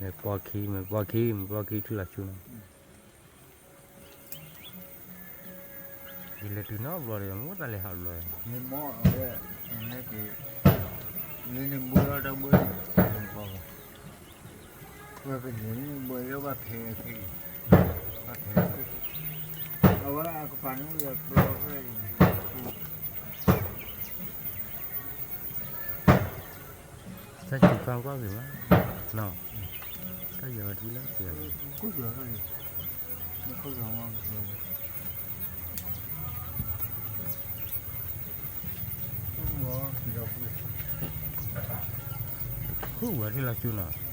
မဲာ်ပှီၢ်ခံ မဲာ်ပှီၢ်ခံ မဲာ်ပှီၢ်ခံ ထံၣ်လီၤဆူနီၤ, ယလဲၤတုၤနီတဘျီဒီး မ့ၢ်တၢ်လဲၤဟးဘျီ, န့ၣ်မ့ၢ်အဝဲ, န့ၣ်က့ၤ, လၢန့ၣ်ဘိလီၤတၢ်ဘိန့ၣ်, ဝဲပန့ၣ်ဘိလၢဘၣ်ဖဲဖဲ, ဘၣ်ဖဲ, အဝဲအကပၤန့ၣ်အိၣ်ဒီးပျီဖဲအံၤ, တၢ်စူၤကါကွၢ်က့ၤမး, နီၤ, တၢ်ယီၤထံလၢက့ၤ, ခိၣ်ယီၤ, ခိၣ်ယီၤမး, ဃုဝဲထံလီၤဆူနီၤ,